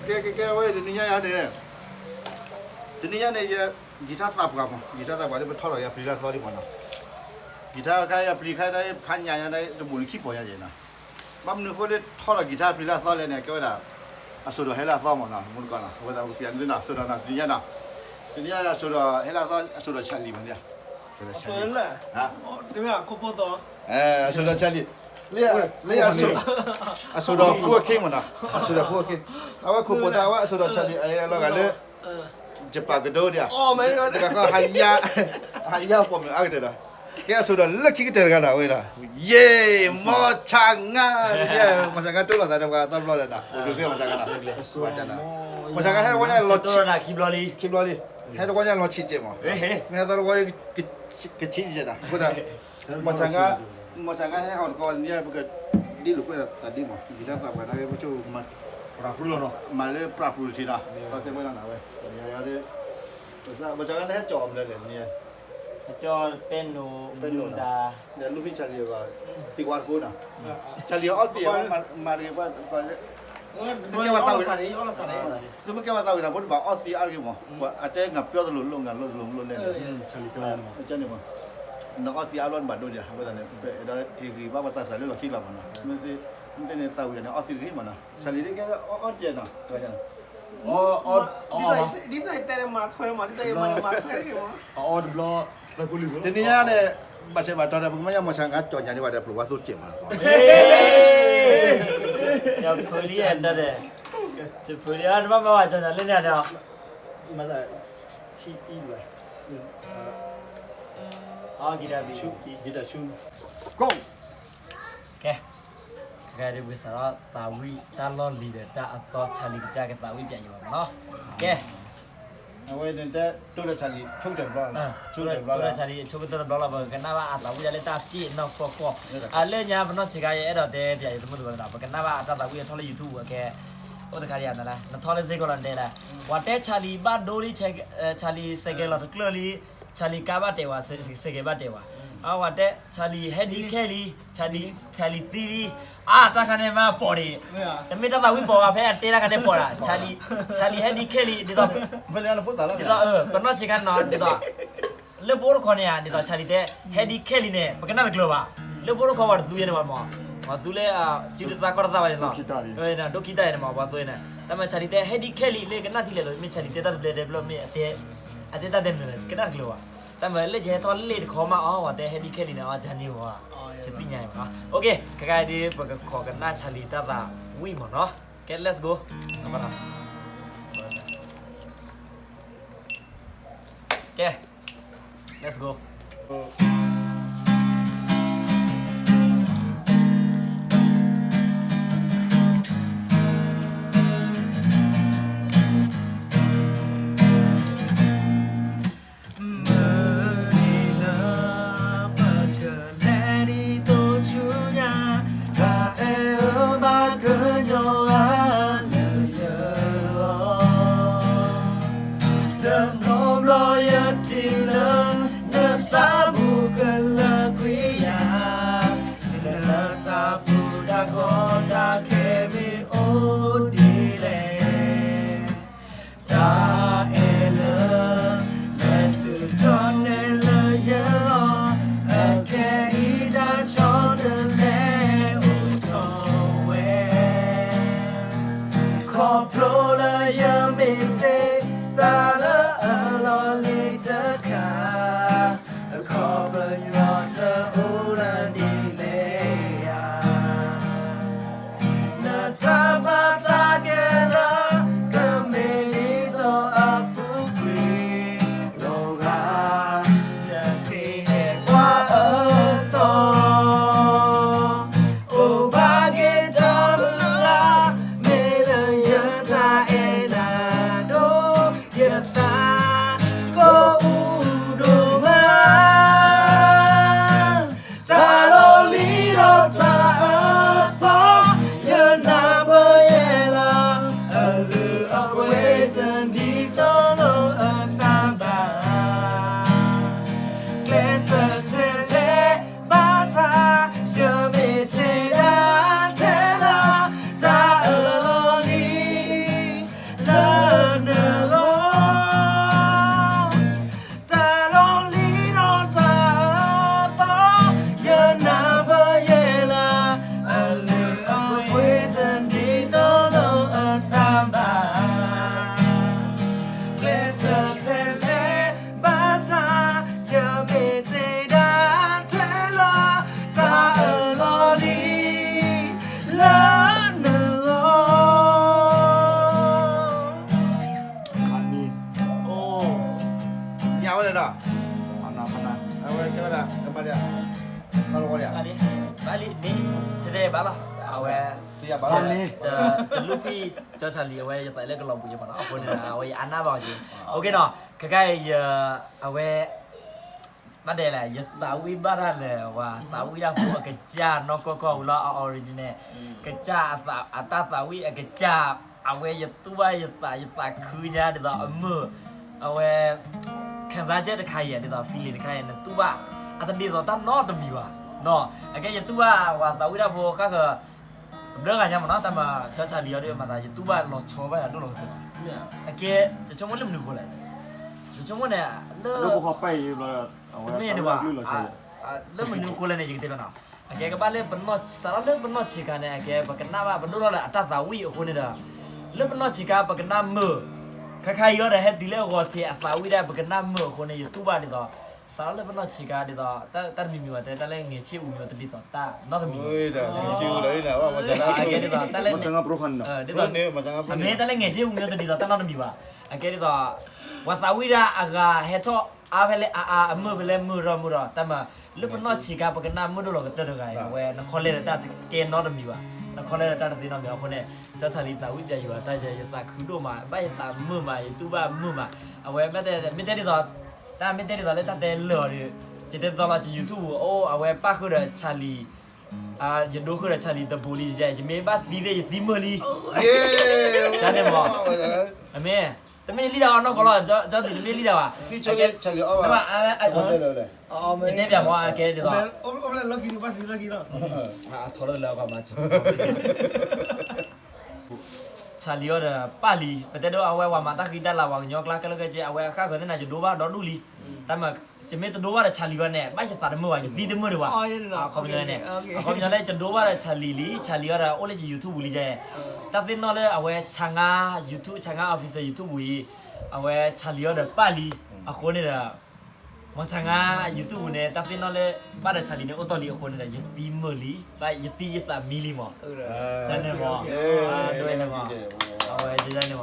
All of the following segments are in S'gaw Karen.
ကဲ ကဲ ကဲ ဝဲ တနံၤညါယၤန့ၣ်, တနံၤညါန့ၣ် ယ guitar သးပှၢ်မး, guitar သးပှၢ်ဒီး ပထီၣ်လီၤက့ၤအပျံၤလၢအသီဒံးမးနီၤ. guitar ခါအပျံၤခါဒီး ဖးညၣ်ညါဒီး တဘူးန့ၣ်ခံပီၢ်ညါက့ၤနီၤ. ဘၣ်မနုၤအဃိလၢထီၣ်လီၤ guitar အပျံၤလၢအသီလဲၣ်န့ၣ် ကဲဝဲဒၣ် အစိၣ်ဒီးဟဲလၢအသီမးနီၤ, မူတကီနီၤ, အဝဲသးပကပျးန့ၣ်နီၤ, စိၣ်ဒီးနီၤ တနံၤညါနီၤ, တနံၤညါအစိၣ်ဒီးဟဲလၢအသီ အစိၣ်ဒီး Charlie မး, အစိၣ်ဒီး Charlie အစိၣ်ဒီး Charlie, လၢ လၢအစိၣ်, အစိၣ်ဒီးဖိအခံမးနီၤ, အစိၣ်ဒီးဖိအခံ, အဝဲခိၣ်ပိာ်သးဝဲအစိၣ်ဒီး Charlie အလီၤဂာ်လၢ ယပာ်ကဒိဒံးဧါ, တဂၤဃီ ဟးယါပိာ်မုၣ်အါကတၢၢ်ဒီး, ကဲအစိၣ်ဒီးလၢခံကတၢၢ်တဂၤနီၤ အဝဲဒၣ်, ယ့ၢ်, မီၢ်ဆၣ်ငါ, မီၢ်ဆၣ်ငါတိၢ်လိာ်သးဒီးပှၤသီတဘျီလၢနီၤ, မီၢ်ဆၣ်ငါ, မီၢ်ဆၣ်ငါဟဲတဝီညါလီၤဆံး, ခံဘျီလံ, ဟဲတဝီညါလီၤဆံးကဲမး, မ့ၢ်ဟဲသီတဝီ ကဆံးကဲနီၤ, အဃိသတး မီၢ်ဆၣ်ငါ, မီၢ်ဆၣ်ငါဟဲဟီၣ်တကီန့ၣ် ပကဒ်လိာ်ကွဲသးဒ်မး, ယတၢ်သးပှၢ်နာ်က့ ပဆိကမိၣ် မၤလၢ priority နီၤ, တၢ်တဲဝဲနီၤဝဲ, မီၢ်ဆၣ်ငါန့ၣ်ဟဲကၠီၣ်အီၤမနုၤလဲၣ်န့ၣ်, ကၠီၣ်ပဲနိၣ်, ပဲနိၣ်နီၤ, ဒီးလူၢ်ဖံ Charlie ဘၣ်, သံကွၢ်တကိးနီၤ, Charlie အီၣ်သံးအဝဲမၤတဂ့ၤ, သုကဲဝဲသးဝံၤ, သုမ့ၢ်ကဲဝဲသးဝံၤန့ၣ် ဖိတဘၣ်အီၣ်သံးအါတဂ့ၤမး, အတဲ ငါပြောသလိုလုပ် ငါလုပ်သလိုမလုပ်လဲၣ်န့ၣ်, နအီၣ်သံးအါဘျီနဘၣ်ဒိဒံးဧါ, အဃိသတးန့ၣ် ပအဲၣ်ဒိးဟ့ၣ်ဂံၢ်ဘါပှၤသးစၢ်လၢလီၢ်ခံလီၤမးနီၤ, မ့ၢ်သ့န့ၣ်သးဝံၤန့ၣ် အီၣ်သံးတဂ့ၤမးနီၤ, Charlie ဒ်ကဲအီၣ်ကဲနီၤ, ဒ်တဲမၤထွဲမး, ဒ်တဲမၤထွဲတဂ့ၤမး, တနံၤညါန့ၣ် ဘၣ်ဆဲးဘၣ်တီၤဒီး ပကမ့ၢ်ညါ မီၢ်ဆၣ်ငါကၠီၣ်ညါန့ၢ်ဘၣ်ဒီး ပျိာ်ဝါသိတစဲးမးနီၤ, ယဖုလံဒီး, ယဖုလံ တဘၣ်မၤဘၣ်ကၠီၣ်ညါလၢန့ၣ်ဒီး, မၤသး, ဟံၣ်အံၤဘၣ်, အဂံၢ်တၢ်ဘံၣ်, ဂံၢ်တၢ်ဆူ, ကိး ကဲ, ခဲကနံၣ်ဒုး ပကစးထီၣ်သးဝံၣ်တၢ်လီၢ်လံၤဒီးတၢ်အသီ Charlie ကစၢ်ကသးဝံၣ်ပျဲယံၤဘၣ်မးနီၤ, ကဲ, အဝဲန့ၣ်တဲ တိၢ်ဒီး Charlie ဆိကတၢၢ်တဘျီလီၤ, တိၢ်ဒီး Charlie ဆိကတၢၢ်တဘျီလီၤ, ပကနၣ်ဘၣ်အသးဝံၣ်ဒၣ်လၢတၢ်ဖံးနီၢ်ဃီဃီ, အလၢညါပနီၢ်ဆံးခါ ယအဲၣ်ဒိးတဲပျဲယၤ ယသမုၣ်သကိးန့ၣ်ဒီး ပကနၣ်ဘၣ်အတၢ်သးဝံၣ်အထီၣ်လၢ YouTube အကဲ, အိၣ်တခါဒံးဧါန့ၣ်လဲၣ်, နထီၣ်လၢစ့ၢ်ကီးလီၤတဲလဲၣ်, ပှၤတဲ Charlie ဘၣ်ဒိလံ, Charlie စဲးကဲလီၤတကျၢၢ်လံ, Charlie ကါဘၣ်တဲာ်ဝဲ, စဲးကဲဘၣ်တဲာ်ဝဲ, အဝဲတဲ Charlie ဟဲဒံးခဲလံ, Charlie သံလံ, အါ တၢ်ခါန့ၣ်မးပိာ်ဒံး, တမ့ၢ်တၢ်သးဝံၣ်ပိာ်ဘၣ် ဖဲအတဲတၢ်ခါန့ၣ်ပိာ်ဒံး, Charlie ဟဲဒံးခဲလံ, ဒ်သိး, ဒ်သိး ပနီၢ်ဆံးခါန့ၣ်နီၤ, ဒ်သိး လၢပအိၣ်တခီန့ၣ်ဧါ, ဒ်သိး Charlie တဲ ဟဲဒံးခဲလံန့ၣ် ပကနၣ်တကျၢၤဘၣ်, လၢပအိၣ်တခီပှၤတသူယဲန့ၣ်ဘၣ်မး, ပှၤသူလၢ စုတသးခီၣ်တသးဘၣ်န့ၣ်လီၤ, ဒိၣ်ခံတၢ်ယဲန့ၣ်မး ပှၤသူန့ၣ်, တၢ်မၤ Charlie တဲ ဟဲဒံးခဲလံ လၢကနၣ်ထံလဲၣ်လီၤ, မ့ၢ် Charlie တဲတၢ်တဘျဲတဲဘျီ မ့ၢ် အတဲတၢ်တဲမနုၤလဲၣ် ကနၣ်တကျၢၤဘၣ်, တၢ်မၤလၢယဟဲထီၣ်လ့ၣ်တခီမးအီၤ ပှၤတဲဟဲဒံးခဲလံန့ၣ် အီၤတၢ်န့ၣ်ဝဲ, ယသ့ၣ်ညါအီၤ, ကဲ ခဲကနံၣ်ဒုး ပကခိးကနၣ် Charlie တၢ်သးဝံၣ်မးနီၤ, ကဲ let's go, ကဲ let's go. မုၢ်နံၤလၢပကလဲၤဒ်သိးဆူညါ, တၢ်အဲၣ်အၢဘၣ်ကညီအါလၢယ, တဘျီဘျီယထံၣ်လၢ နသးပူၤကလၢကွံာ်ယၤ, လၢသးပူၤတၢ်ကီတၢ်ခဲမ့ၢ်အိၣ်ဒ်လဲၣ်. တၢ်အဲၣ်လၢ နသုးထီၣ်နဲၣ်လၢယဂီၢ်, အခဲအံၤတၢ်ဆီတလဲအိၣ်ထီၣ်ဝဲ, ခီဖျိလၢယမ့ၢ်သ့ တၢ်လၢအလီၢ်လံၤတခါ, အခီပညီတအိၣ်လၢဒ်လဲၣ်ဧါ. နတၢ်ပာ်သးကဲလၢ တမ့ၢ်ဒ်သိးအပူၤကွံာ်လီၤဂာ်, နထံၣ်န့ၢ်ပှၤအသီ, အိၣ်ဘၣ်က့ၤတၢ်မုၢ်လၢ်, မ့ၢ်လၢယတၢ်အဲၣ်နၤဒိၣ်, ယ ယလူၢ်ဖံၣ်ကၠီဆၣ်လံၤ အဝဲယသးလၢကလီၤဘှံးမးနီၤ, အဃိန့ၣ် အဝဲယအါနၢ်ဘၣ်အီၤက့ၤ, အဃိနီၤ ခဲခါအံၤ အဝဲ ဘၣ်ဒဲးလဲၣ် ယသးဝံၣ်ဘၣ်တၢ်လဲၣ် ဝဲသးဝံၣ်တၢ်ဖိအကစၢ်နီၢ်ကီၢ်ကီၢ်ဝံၤလီၤ အ original ကစၢ်အတၢ်သးဝံၣ်အကစၢ်, အဝဲယတူၢ်ဘၣ်ယသး ယသးခုညါဒ်သိးအမုာ်, အဝဲ ခံစားချက်တခါအံၤ ဒ်သိး feeling တခါအံၤ နတူၢ်ဘၣ် အတဒ်သိးတၢ်နီတမံၤဘၣ်, အကဲယတူၢ်ဘၣ်ဝဲသးဝံၣ်တၢ်ဖိဃၣ်ဃၢၤ တဘျီဂၤညါမးနီၤ တၢ်မၤကၠီဆၣ်လံၤအီၤဒီး မၤသးယတူၢ်ဘၣ်လီၤဆီဘၣ်ယၤဒိၣ်လီၤကတၢၢ်ဘၣ်, အကဲ ယဆိကမိၣ်လၢမနုၤအဃိလဲၣ်, ယဆိကမိၣ်န့ၣ် လၢ တမ့ၢ်န့ၣ်ဘၣ်, လၢမနုၤအဃိလဲၣ်န့ၣ် ယကတဲဘၣ်နီၤ, အကဲကဘၣ်လၢပနီၢ် စးထီၣ်လၢပနီၢ်ဆံးခါန့ၣ် အကဲပကနၣ်ဘၣ် ပဒိၣ်ထီၣ်လၢအတၢ်သးဝံၣ်အဃိန့ၣ်ဒီး လၢပနီၢ်ဆံးခါပကနၣ်မုာ်, ခဲခါအံၤအီၤဒီး ဟဲတုၤလၢအဂီၤထံးအသးဝံၣ်ဒၣ် ပကနၣ်မုာ်အဃိန့ၣ် ယတူၢ်ဘၣ်ဒ်သိး စးထီၣ်လၢပနီၢ်ဆံးခါဒ်သိး တၢ်တမံၤမံၤဘၣ်တဲ တၢ်လၢငဲၤဆ့ၣ်အူမံၤအီၤတဒ်သိးတၢ်နီတမံၤဘၣ်, အကဲဒ်သိး တၢ်လၢ ဒ်သိး အမ့ၢ်တၢ်လၢငဲၤဆ့ၣ်အူမံၤအီၤတဒ်သိးတၢ်နီတမံၤဘၣ်, အကဲဒ်သိး ပှၤသးဝံၣ်ဒၣ်အဂၤဟဲထီၣ်အါဖဲလဲၣ်အါအါ အမုာ်ဖဲလဲၣ်မုာ်ထီၣ်မုာ်ထီၣ် တၢ်မၤ လၢပနီၢ်ဆံးခါ ပကနၣ်မုာ်ဒိၣ်လီၤကတၢၢ်တဂၤအံၤ အဝဲနခီလဲၣ်ဒီးတၢ်တကဲနီတမံၤဘၣ်, နခီလဲၣ်ဒီးတၢ်တသ့နီတမံၤ အဃိန့ၣ် ကၠီဆၣ်လံၤသးဝံၣ်ပျဲယွၤတၢ်ယဲ ယသးခုဒိၣ်မး ဘၣ်ယသးမုာ်မး ယတူၢ်ဘၣ်မုာ်မး, အဝဲမ့ၢ်တဲ မ့ၢ်တဲဒ်သိး တၢ်မ့ၢ်တဲဒ်သိးလၢတၢ်တဲလၢာ်အီၤဒီး ယတဲသီလီၤ ယ YouTube အိၣ် အဝဲပၣ်ဃုာ်ဒီးဆၣ်လံၤ ယဒိဃုာ်ဒီးဆၣ်လံၤတဘူးလံ ယမ့ၢ်ဘၣ်သံသ့ၣ် ယသံမုာ်လံ, န့ၣ်မး အမ့ၢ် တမ့ၢ်လံဒၣ်အီၤနီၢ်ကီၢ်လီၤ ကၠီသံး တမ့ၢ်လံဒၣ်ဘၣ်, ယတဲပျဲမး အကဲဒ်သိး ထီလၢလၢကီၢ်မး ဆၣ်လံၤအီၤဒီးပၣ်လံ, ပတဲဒိအဝဲဝၤမၤတၢ်ဃံတၢ်လၤ ပှၤကညီကျါခဲလၢာ်ခဲဆ့ အဝဲအဃၣ်ဃၢၤသ့ၣ်န့ၣ် ယဒိဘၣ်ဒီဒူၣ်လံ, တၢ်မၤ ယမ့ၢ်တဒိဘၣ်ဒီးဆၣ်လံၤဝဲန့ၣ် ဘၣ်ယသးတမုာ်ဘၣ် ယသံတမုာ်ဒံးဘၣ်, အခီပညီန့ၣ် အခီပညီလၢယဒိဘၣ်ဒီးဆၣ်လံၤလံ ဆၣ်လံၤအီၤဒီး အိၣ်လၢယ YouTube လံယဲ, တၢ်သ့ၣ်နီၣ်လၢအဝဲဆၣ်ငါ YouTube ဆၣ်ငါ official YouTube အံၤ, အဝဲဆၣ်လံၤအီၤဒီးပၣ်လံ, အဃိန့ၣ်ဒီး မ့ၢ်ဆၣ်ငါ YouTube န့ၣ် တၢ်သ့ၣ်နီၣ်လၢ ပၣ်ဒီးဆၣ်လံၤန့ၣ် အိၣ်တီၢ်လံအဃိန့ၣ်ဒီး ယသံမုာ်လံ, ယသံယသးမံလံမး, န့ၣ်မး, ဒ်န့ၣ်မး, အဝဲန့ၣ်မးနီၤ,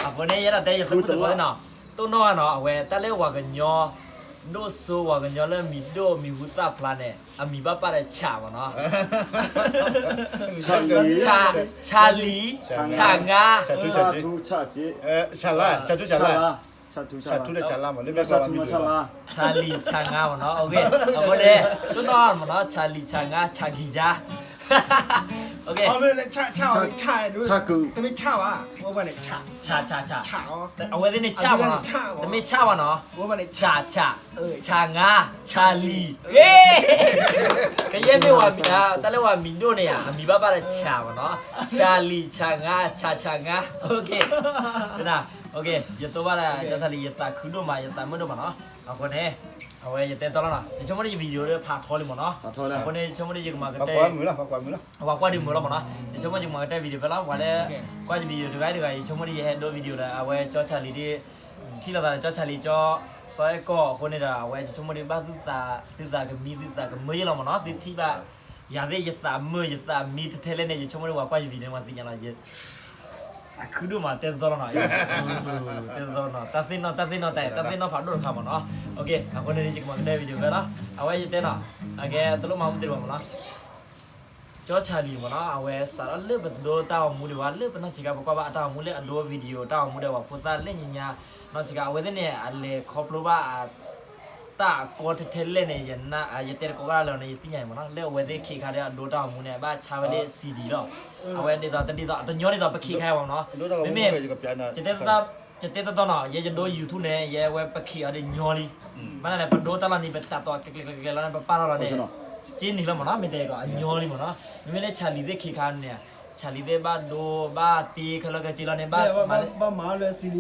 အဃိန့ၣ် ယအဲၣ်ဒိးတဲယသမုၣ်သကိးသ့ၣ်နီၤ, တိၢ်နီၣ်နီၤ အဝဲတၢ်လၢပှၤကညီ ဒိၣ်စိပှၤကညီလၢမံၤဒိၣ်မံၤဟူသၣ်ဖျါန့ၣ် အမံၤဘၣ်ပၣ်ဒီးဆၣ်မးနီၤ, ဆၣ်လံၤ, ဆၣ်ငါ, ဆၣ်လါ, ဆၣ်ထူဆၣ်လါ, ဆၣ်လံၤဆၣ်ငါမးနီၤ, အဃိန့ၣ် တိၢ်နီၣ်မးနီၤ ဆၣ်လံၤဆၣ်ငါ ဆၣ်ကံၤယါ, ဆၣ်, ဆၣ်, အဝဲသ့ၣ်န့ၣ်ဆၣ်မးနီၤ, တမ့ၢ်ဆၣ်ဘၣ်နီၤ, ဆၣ်, ဆၣ်, ဆၣ်ငါ, ဆၣ်လံၤ, ကယဲၢ်မ့ၢ်ဝၤမံၤဒၣ် တၢ်လၢပှၤမံၤဒိၣ်န့ၣ်ဧါ အမံၤဘၣ်ပၣ်ဒီးဆၣ်မးနီၤ, ဆၣ်လံၤဆၣ်ငါ ဆၣ်ဆၣ်ငါ, ယတိၢ်ဘၣ်လၢ ကၠီဆၣ်လံၤ ယသးခုဒိၣ်မး ယသးမုာ်ဒိၣ်မးနီၤ, အဃိန့ၣ် အဝဲယတဲတီလီၤနီၤ ယဆိကမိၣ်ဒီးယ video ဒီးဖးထီလံမးနီၤ, အဃိန့ၣ် ယဆိကမိၣ်ဒီးယကမၤကတၢၢ် ပှၤကွၢ်ဒုးမုာ်လီၤမးနီၤ, ယဆိကမိၣ်ယကမၤကတၢၢ် video ဖဲလီၤ ပှၤလၢ ကွၢ်ယ video တဂၤတဂၤ ယဆိကမိၣ်ဒီးယဟဲဒိ video ဒီး အဝဲကၠီဆၣ်လံၤဒီး ထံၣ်လိာ်သးဒီးကၠီဆၣ်လံၤကၠီ စီၤအဲၣ်ကီၢ်အဃိန့ၣ်ဒီး အဝဲယဆိကမိၣ်ဒီးဘၣ်သုသး သုသးကမံ သုသးကမုာ်ယလီၤမးနီၤ, သုထံၣ်ဘၣ် ယၤသ့ၣ်ယသးမုာ် ယသးမံတထဲလဲၣ်န့ၣ် ယဆိကမိၣ်ဒီးပှၤကွၢ်ယ video န့ၣ် ပှၤသ့ၣ်ညါလီၤ ယ အခုဒိၣ်မး တဲသီလီၤနီၤ, တဲသီနီၤ တၢ်သ့ၣ်နီၣ် တၢ်သ့ၣ်နီၣ်တၢ် တၢ်သ့ၣ်နီၣ်ဖးဒိၣ်တခါမးနီၤ, အဃိန့ၣ် ယကမၤကတၢၢ် video ဖဲလီၤ, အဝဲယတဲနီၤ, အကဲတလိၣ်မၤမူတ့ၢ်တဘၣ်မးနီၤ, ကၠီဆၣ်လံၤမးနီၤ အဝဲစးထီၣ်လၢပတဒိတၢ်ဂီၤမူဒံးဘၣ် လၢပနီၢ်ဆံးခါ ပကွၢ်ဘၣ်အတၢ်ဂီၤမူလၢအဒိ video တၢ်ဂီၤမူဒီး ပှၤဖိသၣ်လၢညါညါ နီၢ်ဆံးခါ အဝဲသ့ၣ်န့ၣ် အလဲၤခီဖျိဘၣ် တၢ်အကီထဲထဲလဲၣ်န့ၣ် ယတဲတကိးဘၣ်လၢၤန့ၣ် ယသ့ၣ်ညါအံၤမးနီၤ, လၢအဝဲသ့ၣ်ခံခါဒီးအဒိတၢ်ဂီၤမူန့ၣ် ဘၣ်ဆါဝဲလၢ CD လီၤ, အဝဲဒ်သိးတဒ်သိး တညီဒ်သိးပခံခါအံၤမးနီၤ, မ့မ့ၢ် ယတဲတတီနီၤ ယဲယဒိ YouTube န့ၣ် ယဲဝဲပခံအီၤဒီးညီလံ, ဘၣ်န့ၣ်လဲၣ် ပဒိတၢ်လီၤနံၤ ပတၢ်တီၤကျဲကျဲကျဲလီၤန့ၣ် ပပာ်ထီၣ်လီၤန့ၣ် က့နံၤလီၤမးနီၤ, မ့ၢ်တဲကီး အညီလံမးနီၤ, မ့မ့ၢ်လၢဆၣ်လံၤသ့ၣ်ခံခါန့ၣ် ဆၣ်လံၤသ့ၣ်ဘၣ်ဒိ ဘၣ်တ့ခဲလၢာ်ခဲဆ့လီၤန့ၣ် ဘၣ်မၤလၢ CD,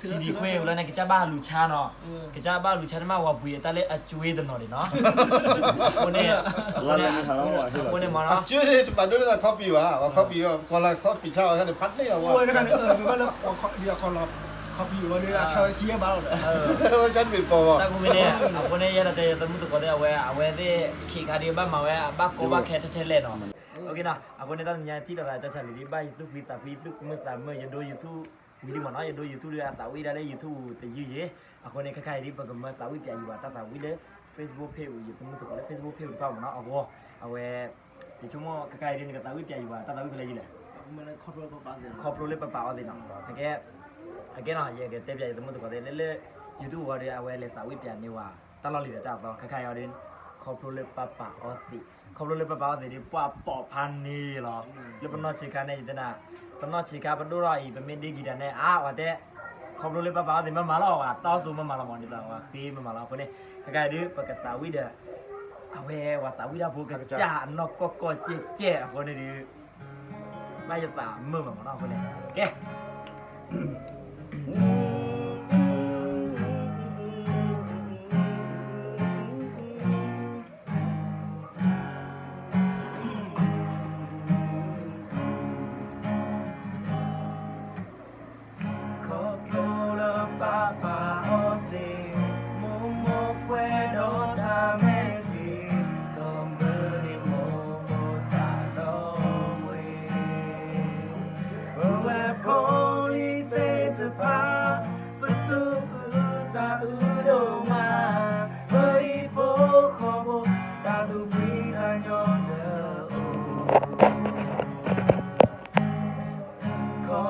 CD ခွဲဝံၤလီၤန့ၣ် ကစၢ်ဘၣ်လူၤဆါနီၤ, ကစၢ်ဘၣ်လူၤဆါန့ၣ်မး ဝၤပှ့ၤအတၢ်လၢအကွ့တနီၤဒံးနီၤ, အဃိန့ၣ် အဃိန့ၣ်မးနီၤ, အဃိန့ၣ်မးနီၤ, တၢ်ကူမံၤန့ၣ် အဃိန့ၣ် ယဲဒၣ်တဲယသမုၣ်သကိးသ့ၣ် အဝဲ အဝဲသ့ၣ်ခံခါဒံးဘၣ်မၤဝဲ ဘၣ်ကီဘၣ်ခဲထဲထဲလဲၣ်နီၤ, အဃိန့ၣ် တၢ်တနံၤညါထံၣ်လိာ်သး ကၠီဆၣ်လံၤဒံး ဘၣ်ယသူၣ်ဖှံသးဖှံ သူၣ်မုာ်သးမုာ် ယဒိ YouTube ဝံၤလံမးနီၤ, ယဒိ YouTube ဒီးအသးဝံၣ်ဒၣ်လၢ YouTube တယုၢ်ယဲၢ်, အဃိန့ၣ် ခဲခါအံၤဒ် ပကမၢသးဝံၣ်ပၠးယံၤဘၣ် တၢ်သးဝံၣ်လၢ Facebook page အံၤ ယသမုၣ်သကိးလၢ Facebook page တဖၣ်မးနီၤ, အဂီၢ် အဝဲ ယဆိကမိၣ်ခဲခါအံၤဒ် နကသးဝံၣ်ပၠးယၤ တၢ်သးဝံၣ်ဖဲလဲၣ်ယလဲၣ်, ခီဖျိလၢပပာ်အီသံးနီၤ, အကဲ, အကဲနီၤ ယကတဲပၠးယသမုၣ်သကိးသ့ၣ် လၢလၢ YouTube ဝီၤဒီး အဝဲလဲၤသးဝံၣ်ပၠးန့ၢ်ဝဲ တၢ်လီၢ်လံၤဒီးတၢ်အသီ ခဲခါအံၤအီၤဒ် ခီဖျိလၢပပာ်အီသံး, ခီဖျိလၢပပာ်အီသံးဒ် ပှၤပိာ်ဖးန့ၣ်လီၤ, လၢပနီၢ်ဆံးခါန့ၣ် ယတဲနၤ, ပနီၢ်ဆံးခါပဒိၣ်ထီၣ်အံၤ ပမ့ၢ်ဒ့ကံၤတၢ်န့ၣ် အါ ဝဲတဲ ခီဖျိလၢပပာ်အီသံး မ့ၢ်မၤလီၤဝဲ တီစိမ့ၢ်မၤလီၤမး ဒ်သိးဝဲဃ့မ့ၢ်မၤလီၤအဃိန့ၣ်, ခဲခါအံၤဒ် ပကသးဝံၣ်ဒီး အဝဲ ပှၤသးဝံၣ်တၢ်ဖိကစၢ်အနီၢ်ကီၢ်ကီၢ်ကဲကဲအဃိန့ၣ်ဒ် ဘၣ်ယသးမုာ်မးမးနီၤအဃိန့ၣ်, ကဲ ခီဖျိလၢပပာ်အီသံး, မိၢ်မိၢ်ပှဲၤဒီးတၢ်မဲာ်ထံ, ကီၢ်မုၢ်နံၤမိၢ်မိၢ်သးလီဝဲ, ပဝဲဖိလံၤသ့ၣ်တဖၣ်, ပသူၣ်ခုသးခုဒိၣ်မး, ပဟံၣ်ဖိဃီဖိ, တၢ်သူၣ်ဖှံသးညီတအိၣ် ခီ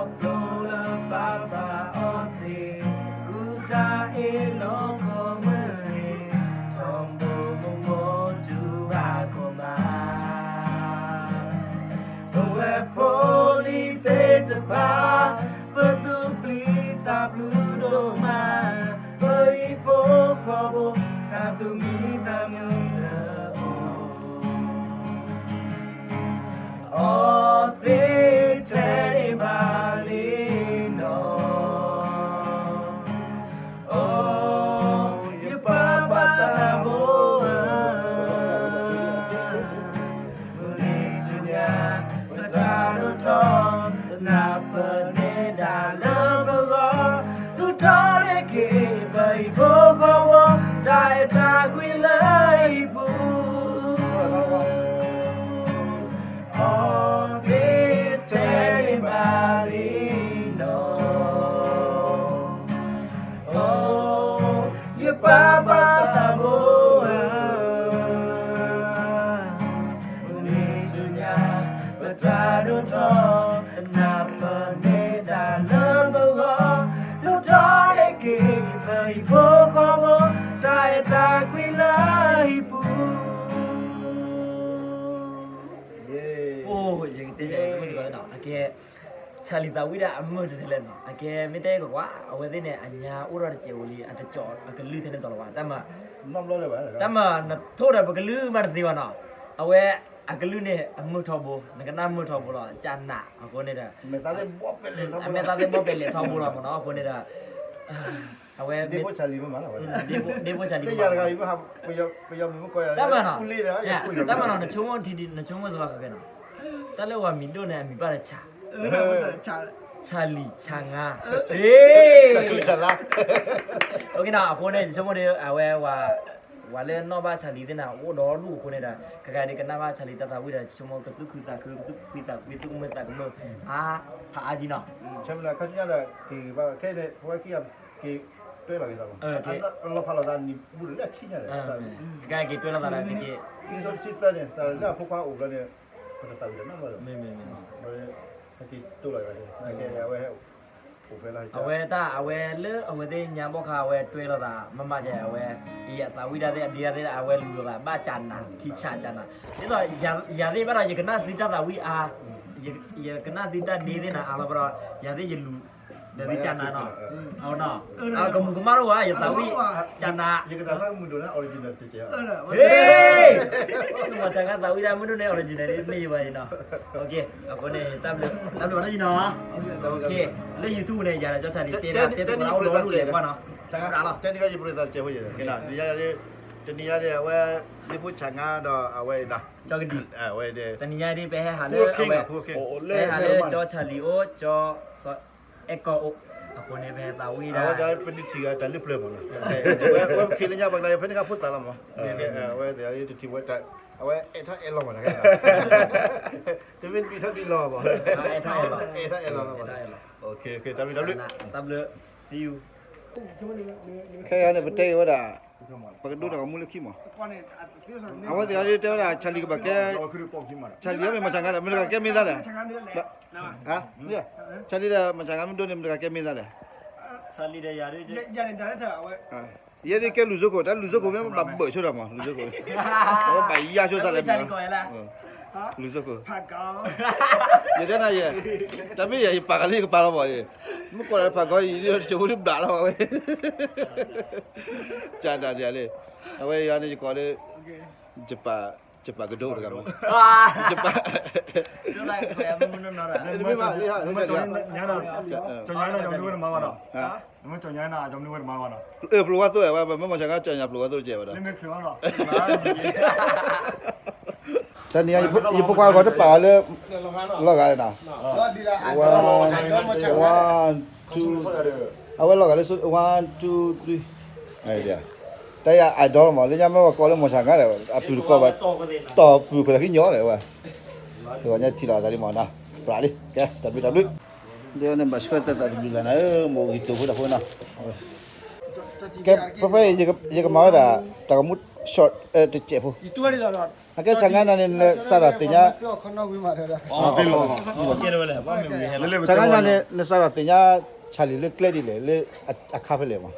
ဖျိလၢပပာ်အီသံး, ဃုတၢ်အ့ၣ်လိာ်ကီၢ်မုၢ်နံၤ, ထီဘိမိၢ်မိၢ်တူၢ်ဘၣ်ကီမး, ပဝဲဖိလံၤသ့ၣ်တဖၣ်, ပသူၣ်ပျံၤသးဖျိးဒိၣ်မး, ပဟံၣ်ဖိဃီဖိ, တၢ်သူၣ်မံသးမုာ်တအိၣ် အီသံးထဲန့ၣ်ဘၣ်လံနီၤ, အိ, ယပၢ်ပၢ်သးဘိဧၢ, မုၢ်နံၤဆူညါ ပတၢ်ဒိၣ်ထီၣ်, သနာ်ပန့ၢ်တၢ်လၢပဂီၢ်, သူၣ်ထီၣ်န့ၢ်က့ၤ ပဟံၣ်ဖိဃီဖိ, တၢ်အဲၣ်တၢ်ကွံလၢဟံၣ်ပူၤ အီသံးထဲန့ၣ်ဘၣ်လံနီၤ, အိ, ယပၢ်ပၢ်သးဘိဧၢ, မုၢ်နံၤဆူညါ ပတၢ်ဒိၣ်ထီၣ်, သနာ်ပန့ၢ်တၢ်လၢပဂီၢ်, သူၣ်ထီၣ်န့ၢ်က့ၤ ပဟံၣ်ဖိဃီဖိ, တၢ်အဲၣ်တၢ်ကွံလၢဟံၣ်ပူၤ အိ, ယကတဲပၠး အကဲ ဆၣ်လံၤသးဝံၣ်ဒၣ်အမုာ်တထဲလဲၣ်နီၤ, အကဲမ့ၢ်တဲကကွၢ် အဝဲသ့ၣ်န့ၣ် အညါအိၣ်ထီၣ်တစဲးဖိလံ အတကၠီၣ်အကလုၢ်ထဲန့ၣ်တီၤလီၤဘၣ်, တၢ်မၤ, တၢ်မၤနထိၣ်ဒီးပကလုၢ်မးတသ့ဘၣ်နီၤ, အဝဲအကလုၢ်န့ၣ် အမုာ်ထီဘိ, နကနၣ်မုာ်ထီဘိလီၤ, ကနး အဃိန့ၣ်ဒီး အမဲာ်သးသ့ၣ်ဘီပဲာ်လဲၣ်ထီဘိလီၤမးနီၤ, အဃိန့ၣ်ဒီး အဝဲ ဒ့ဖိဆၣ်လံၤမး, တၢ်မၤနီၤ, နဆိကမိၣ်ထံဒံး နဆိကမိၣ်စ့ၢ်ကီးခဲကဲနီၤ, တၢ်လၢပှၤမံၤဒိၣ်န့ၣ် အမံၤပၢ်တဆၣ်, ဆၣ်လံၤဆၣ်ငါ, အ့, အဃိန့ၣ် ယဆိကမိၣ်ဒီး အဝဲ ပှၤလၢနီၣ်ဘၣ်ဆၣ်လံၤသ့ၣ်န့ၣ် အိၣ်ဒီဒူၣ်အဃိန့ၣ်ဒီး ခဲကနၣ်ဘၣ်ဆၣ်လံၤတၢ်သးဝံၣ်ဒီး ယဆိကမိၣ်ကသူၣ်ခုသးခု ကသူၣ်ဖှံသးကွံ သူၣ်ကမုာ်သးကမုာ် အါ ဖးအါကံနီၤ, ဆၢမုၢ်လၢ်ခါဆူညါဒီး က့ၤဘၣ်ခဲအံၤန့ၣ် ပဝဲခံဂၤက့ၤတွဲလီၤက့ၤသးမး, လီၤဖးလိာ်သးနံၤဘူးဒီးလၢအဆံညါဒီး ကက့ၤတွဲလီၤသးဒီး ခံကထိတဆံသၢန့ၣ် တၢ်လၢအဖိခွါအိၣ်ဘျီန့ၣ် ပတသးဝံၣ်တၢ်နီတဘျီဒီး မ့ၢ် ဟဲက့ၤတိၢ်လီၤက့ၤ အဝဲ အိၣ်ဖဲလၢ အဝဲတၢ် အဝဲလၢအဝဲသ့ၣ်ညါဘီၣ်ခါ အဝဲတွဲလိာ်သး မ့ၢ်မၤကဲ အဝဲ ယသးဝံၣ်တၢ်သ့ၣ် အဒ့တၢ်သ့ၣ် အဝဲလူၤလိာ်သး ဘၣ်ကနၤ ထံဆးကနၤ ဒ်သိး ယၤသ့ၣ်ဘၣ်ဒီး ယကနၣ်သုတၢ်သးဝံၣ်အါ ယကနၣ်သုတၢ်ဒ့သ့ၣ်နၤအါလီၤဘၣ်ဒီး ယၤသ့ၣ်ယလူၤ ဒီးသုကနၤနီၤ အဝဲနီၤ ကမူၤကမၣ်တအိၣ်ဘၣ် ယသးဝံၣ် ကနၤ ယကတၢ်သးမုာ်ဒိၣ်န့ၣ် original တကဲး ဟ့ၣ် မ့ၢ်မၤတၢ်ဂၤသးဝံၣ်တၢ်မုာ်ဒိၣ်န့ၣ် original န့ၣ် မ့ၢ်ယဘၣ်အံၤနီၤ အဃိန့ၣ် တၢ်ဘျုး တၢ်ဘျုးဘၣ်နီၤယနီၤ လၢ YouTube န့ၣ် ယၤဒီးကၠီဆၢလံ တဲဒၣ်တဲသကိးအိၣ်ဒီးအိၣ်ဒူၣ်လဲၤကွၢ်နီၤ တၢ်လီၤ တနံၤညါယပရ့သးတကဲးဖိယဲၢ် တနံၤညါဒီး အဝဲ လ့ဖိဆၣ်ငါဒီးအဝဲအံၤနီၤ တနံၤညါဒ်ပဟဲဟးလၢ အဝဲ ပဟဲဟးလၢကၠီဆၢလံအိၣ် ကၠီ အဲကီၢ်အိၣ် အဃိန့ၣ် ပဟဲသးဝံၣ်ဒၣ် အဝဲဒၣ်ပနုၤထံၣ်ဂၤတၢ်လၢပျၢၤမးနီၤ ဝဲပခံလၢညါပှၤကလၢဖဲန့ၣ်ကဖိသၣ်လီၤမး အဝဲတထံၣ်ဝဲ အဝဲအဲၣ်ထီၣ်အဲၣ်လီၤမး တမ့ၢ်ဒုးထီၣ်ဒုးလီၤဘၣ် အဲၣ်ထီၣ်အဲၣ်လီၤ အဲၣ်ထီၣ်အဲၣ်လီၤလီၤ တၢ်ဘျုး တၢ်ဘျုး see you ခဲအံၤန့ၣ် ပတဲက့ၤဝဲဒၣ် ပကဒိတၢ်ဂီၤမူလၢခံမး, အဝဲသ့ၣ်အံၤတဲဝဲဒၣ် Charlie ကဘၣ်ကဲ, Charlie အမ့ၢ်မီၤဆၣ်ငါဒီး မတၤတဂၤကဲမ့ၢ်သါလဲၣ်, Charlie ဒီးမီၤဆၣ်ငါမ့ၢ်ဒိန့ၣ် မတၤတဂၤကဲမ့ၢ်သါလဲၣ်, ယဲဒၣ်ကဲလူၤစိခိၣ် တၢ်လူၤစိခိၣ်မ့ၢ်ဘၣ်ဘၢၣ်ဆိဒၣ်မး လူၤစိခိၣ်, အဝဲဘၣ်ယါဆိသးလဲၣ်မး, လူၤစိခိၣ်, ယတဲနၤယဲ, တၢ်မ့ၢ်ယဲ ယပာ်ကလၢယကပာ်လီၤမး, မ့ၢ်ကွၢ်လၢဖးကီအံၤ တစိၤဖိတဘျးလီၤဝဲ, ကဒၣ်ဒ်လဲၣ်, အဝဲယၤန့ၣ်ယကိးလၢ ယပာ်ကဒိတဂၤမး, ယပာ်, မ့ၢ်မးလံ, ကၠီညါနၤ ကၠီမနုၤဝဲတမၤဘၣ်နီၤ, ကၠီညါနၤ ကၠီမနုၤဝဲတမၤဘၣ်နီၤ, ပျိၤဝဲသိးဝဲ မ့ၢ်မီၤဆၣ်ငါ ကၠီညါပျိၤဝဲသိးတကဲးဘၣ်ဒီး, တနံၤအံၤ ယဖိခွါဂီၤတပာ်အီၤလၢ လီၤဂာ်လၢနီၤ, one, two, အဝဲလီၤဂာ်လၢ one, two, three, တၢ်ယၤ idol မး လၢညါမ့ၢ်ဝဲကိးလၢမီၤဆၣ်ငါဒီး အပုၢ်တကိးဘၣ်, တီၢ်ပုၢ်ခွဲးသးခံညီဒီးဝဲ, တဂီၤညါထံၣ်လီၤအသးလံမးနီၤ, ပြးလံ ကဲ တၢ်ဘျုးတၢ်ဘျုး, ဒ်န့ၣ်ဘၣ်ဆှၢတၢ်သးတဘျုးလၢ်နၤဧၢ မိၢ်ဂံၢ်တိာ်ဖိတၢ်ဖိနီၤ, ကဲ ဖဲဖဲအံၤ ယကမၤဝဲဒၣ် တၢ်ဂီၤမူ short တစဲးဖိ, အကဲဆၣ်ငါနၤန့ၣ် နစးထီၣ်သ့ၣ်ညါ ဆၣ်ငါနၤန့ၣ် နစးထီၣ်သ့ၣ်ညါ Charlie လၢကျဲဒ်လဲၣ် လၢအခါဖဲလဲၣ်မး,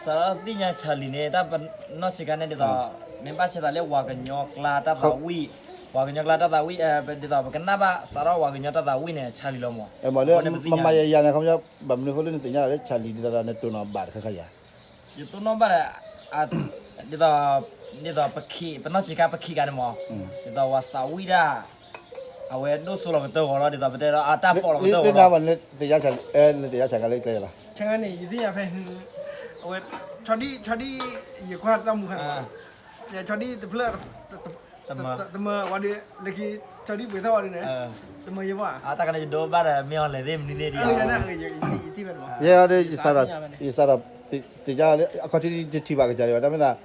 စးထီၣ်သ့ၣ်ညါ Charlie န့ၣ် တၢ်ပနီၢ်ဆံးခါန့ၣ်ဒ်သိး မ့ၢ်ဘၣ်ဆဲးသးလၢပှၤကညီကျါတၢ်သးဝံၣ်, ပှၤကညီကျါတၢ်သးဝံၣ် ဒ်သိး ပကနၣ်ဘၣ်စးထီၣ်ပှၤကညီတၢ်သးဝံၣ်န့ၣ် Charlie လီၤမး, မ့ၢ်မၤယၤယၤန့ၣ် ခီပညီ ဘၣ်မနုၤအဃိလၢနသ့ၣ်ညါလၢ Charlie ဒ်သိးဒီး နတိၢ်နီၣ်ဘၣ်တခါခါယၤ ယတိၢ်နီၣ်ဘၣ်ဒီး ဒ်သိး ဒ်သိးပခံး ပနီၢ်ဆံးခါပခံးဂၤန့ၣ်မး, ဒ်သိးပှၤသးဝံၣ်ဒၣ် အဝဲဒိၣ်စိလီၤကတၢၢ်ဂီၤလီၤ ဒ်သိးပတဲဒီးအတၢ်ပီၣ်လီၤကတၢၢ်ဂီၤလီၤ, နသ့ၣ်ညါဘၣ်လၢကျဲယၤလီၤ, ဆၣ်ငါန့ၣ် ယသ့ၣ်ညါဖဲ အဝဲ ဆီဒံၣ် ဆီဒံၣ် ယကွၢ်တၢ်မူခါန့ၣ် ဆီဒံၣ်တဖျၢၣ် တမၢဝဲဒီး လၢခံ ဆီဒံၣ်ပှ့ၤထီၣ်ဝဲဒ်န့ၣ် တမၢယဘၣ် တၢ်ကန့ၣ်ယဒိဘၣ်ဒီး မ့ၢ်အီၤလဲၤသ့ၣ်မနုၤသ့ၣ်ဒ် ယဲဒ် ယစးထီၣ် ယစးထီၣ်သ့ၣ်ညါ အခီၣ်ထံးတထံၣ်ဘၣ်ကစၢ်ဒံးဘၣ် တၢ်မ့ၢ်သး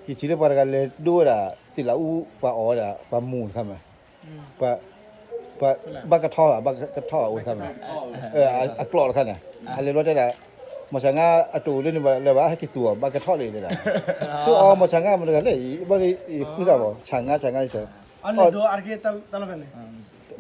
ယထံၣ်လၢပှၤတဂၤလဲၤဒိဝဲဒၣ် သ့ၣ်လးအူ ပှၤအီၣ်ဝဲဒၣ် ပှၤမူတခါမး ပှၤ ဘၣ်ကထီၣ် ဘၣ်ကထီၣ်အဝဲတခါမး အကျိာ်တခါန့ၣ် အလဲၤလီၤတဲဒၣ် မီၤဆၣ်ငါအတအိၣ်လၢန့ၣ်ဘၣ်လၢၤဘၣ် ဟဲက့ၤသူၣ်အီၤ ဘၣ်ကထီၣ်လံတဲဒၣ် ဆိအီၤမီၤဆၣ်ငါမတၤတဂၤလဲၣ် ဘၣ်ယဃုစၢ်မး ဆၣ်ငါ ဆၣ်ငါ မ့ၢ်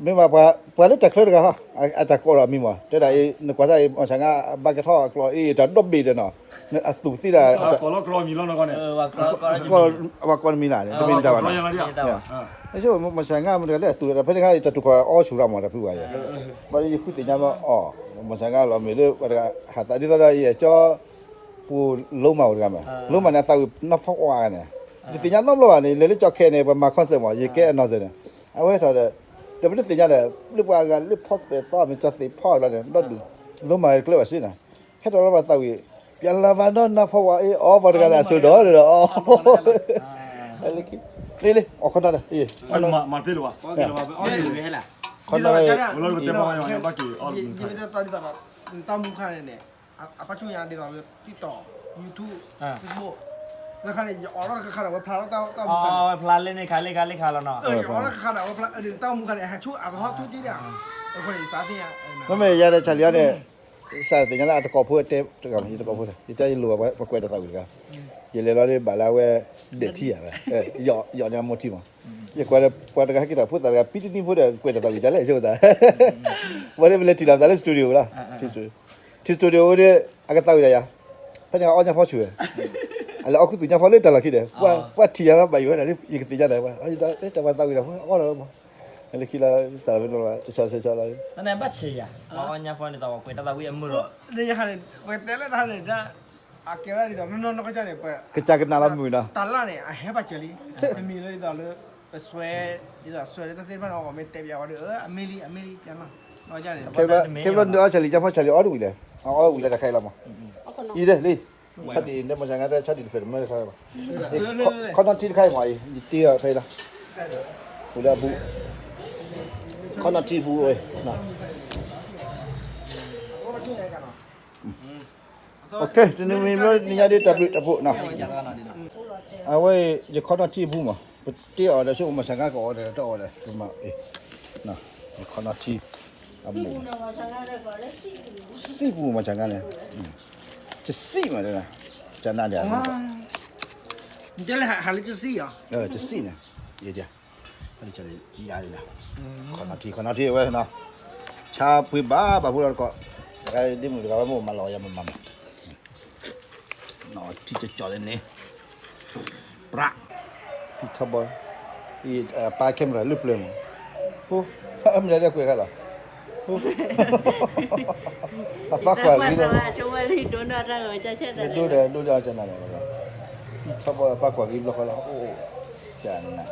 ဘၣ်ပှၤ ပှၤလၢတၢ်ချၢတဂၤဟီ အတၢ်ကိးလီၤအမံၤမး တဲဒၣ်အံၤ နကွၢ်တၢ်အံၤ မီၤဆၣ်ငါ ဘၣ်ကထီၣ်အကျိာ်အံၤ တၢ်ဒီဘ့ၣ်ဒီးနီၤ အသူၣ်သံဒၣ် ပှၤကိးနမံၤနၤန့ၣ် တမ့ၢ်တၢ်ဘၣ်နီၤ မီၤဆၣ်ငါမတၤတဂၤလၢအသူၣ်ဒီး ဖဲန့ၣ်ခါအံၤ တၢ်တူၢ်ခီၣ်အီဆူၣ်ရၣ်မး တၢ်ဖုဘၣ်ယဲ ဘၣ်လၢယဃုသ့ၣ်ညါမးအီၤ မီၤဆၣ်ငါလီၤမ့ၢ်လၢပှၤတဂၤ ဟးသးဒ်သိးဒီးအံၤ အကၠီ ပူၤလိမၤအိၣ်တဂၤမး လိမၤန့ၣ် အသးဝံၣ်နီၢ်ဖီဝါန့ၣ် တသ့ၣ်ညါနီတဘျီဘၣ်န့ၣ် လဲၤလၢကၠီခဲန့ၣ် ပှၤမၤ concert မး ယကဲအနီၢ်စၢၤန့ၣ် အဝဲထီၣ်ဒီး ဒီးပတသ့ၣ်ညါဒီး လၢပှၤဂၤလၢဖီသဲးသီမ့ၢ်ကၠီသ့ၣ်ဖီလီၤန့ၣ် ဒီဒူၣ် လိမၤကျဲဘၣ်စ့ၢ်န့ၣ် ဟဲထီၣ်လီၤဘၣ်သးဝံၣ် ပျဲလၢၤဘၣ်နီၢ်နီၢ်ဖီဝါအံၤ အီၤပှၤတဂၤန့ၣ် အစိၤဒီးဒီးအီၤ လံလံ အီၣ်ခီနီၤဒီး ခီနီၤ ခီနီၤ တၢ်မူခါန့ၣ်န့ၣ် အပာ်ဆူၣ်ညါဒ်သိးလၢ TikTok, YouTube, Facebook သၢခါန့ၣ် ယအီၣ်လီၤတခါခါဒီး အဝဲဖျါလီၤတၢ်မူခါန့ၣ် ဖျါလၢန့ၣ်ခါလၢခါလၢခါလီၤနီၤ ယအီၣ်လီၤတခါခါဒီး အဝဲဖျါတၢ်မူခါန့ၣ် ဟဲဆူၣ်အသဟီၣ်ဆူၣ်တံၢ်ဒၣ် အဃိန့ၣ် ယစးသ့ၣ်ညါ မ့မ့ၢ်ယၤဒီး ဆၣ်လံၤအီၤန့ၣ် စးသ့ၣ်ညါလၢအတကိးဖိတဲ ယတကိးဖိ ယတဲယလိၣ်ဘၣ်ပှၤကွဲးတၢ်သးဝံၣ်တဂၤ ယလဲၤလီၤဒ်ဘၣ်လၢအဝဲ ဒဲးထံဧါ ယီၣ်န့ၢ်အမိၢ်ထံမး ယကွၢ်ဒီးပှၤတဂၤဟဲက့ၤထီၣ်ဖိသၣ်တဂၤ ပံတနံၤဖိဒီး ကွဲးတၢ်သးဝံၣ်ကလဲၣ် ယဆိကမိၣ်သး ဝဲဒၣ်ပလဲၤထံၣ်လီၤပသးလၢ studio လီၤ ထံ studio ဝဲဒၣ် အကသးဝံၣ်ဒၣ်ယၤ ဖဲန့ၣ်အီၣ်ညါဖီဆူၣ်ဝဲ အလဲၤအီၣ်ခူသူၣ်ညါဖီလၢတၢ်လီၢ်ခံဒီး ပှၤထံၣ်ယၤလီၤဘၣ်ယိၣ်ဝဲဒၣ်လၢ ယကသ့ၣ်ညါဒီး တၢ်ပှၤသးဝံၣ်ဒီး အီၣ်လီၤမး လၢခံလီၤ စးလီၤဖဲန့ၣ် တဆီတဆီလီၤ တၢ်န့ၣ်ဘၣ်ဆဲးယၤ ပှၤအီၣ်ညါဖီန့ၣ် တၢ်ဝဲကွဲးတၢ်သးဝံၣ်အမုာ်လီၤ လၢယဟါန့ၣ် ပှၤတဲလၢတၢ်န့ၣ် အကဲဝဲဒၣ်ဒ်သိး နီၢ်နီၢ်နီၢ်ကစၢ်န့ၣ် ပှၤ ကစၢ်ကနၣ်လီၤမုာ်နီၤ တၢ်လၢ်န့ၣ် အဟဲပာ်စၢၤလံ တမံၤလၢဒ်သိးလၢ ပစွဲ ဒ်သိးစွဲလၢတၢ်သ့ၣ်တဖၣ်န့ၣ် အီၣ်မ့ၢ်တဲပျးဝဲဒီး အမ့ၢ်လံ အမ့ၢ်လံ ကနီၤ နီၢ်ကစၢ်န့ၣ် ခဲဘျီနုာ်အီၣ်ဆၣ်လံၤ ကၠါဖီဆၣ်လံၤအီၣ်တဝံၤလဲၣ် အီၣ်ဝံၤလၢတၢ်ခဲအံၤလီၤမး အံၤဒ်လံ ဆၣ်တံၢ်န့ၣ် မ့ၢ်ဆၣ်ငါတၢ်ဆၣ်တံၢ်တဖျၢၣ်တမၢတခါဘၣ် ခီနီၣ်ထံတခါအံၤမးအံၤ ယတ့အီၤဖဲအံၤလီၤ အိၣ်လၢအဘူး ခီနီၣ်ထံဘူးဝဲ တနံၤမ့ၢ်နံၤညါဒ်တၢ်ဘျုးတၢ်ဖှိၣ်နီၤ အဝဲ ယခီနီၣ်ထံအဘူးမး ပတ့အီၤဒီးဆိကမိၣ်မ့ၢ်ဆၣ်ငါကအီၣ်ဒီးတအီၣ်ဒီး တမၤအံၤ ယခီနီၣ်ထံအဘူး စံၣ်ပူၤမ့ၢ်ဆၣ်ငါန့ၣ် ကစံၣ်မး, ကနၣ်ဒၣ်, ကစံၣ်န့ၣ်, ယဒၣ်, ခီနီၤထံခီနီၤထံဝဲနီၤ, ဆါပှ့ၤဘၣ်ဘၣ်ဖိလီၤတကိး, ဒ်မုၢ်တဂၤဝဲမ့ၢ်မၤလီၤယၤမ့ၢ်မၤမး, ထံကၠီကၠီန့ၣ်, ပြး, ထီဘီ, ပၢ် camera လၢပျၢၤမး, မ့ၢ်ဒၣ်ကွဲးခါလီၤ, အပၢ်ကွၢ်ဂ့ၤလီၤ, ဒိၣ်ဒီးဒိၣ်ဒီးကနၣ်လီၤ, ထီဘီပၢ်ကွၢ်ဂ့ၤဘျီဃီလီၤ, အိၣ်, ကနၣ်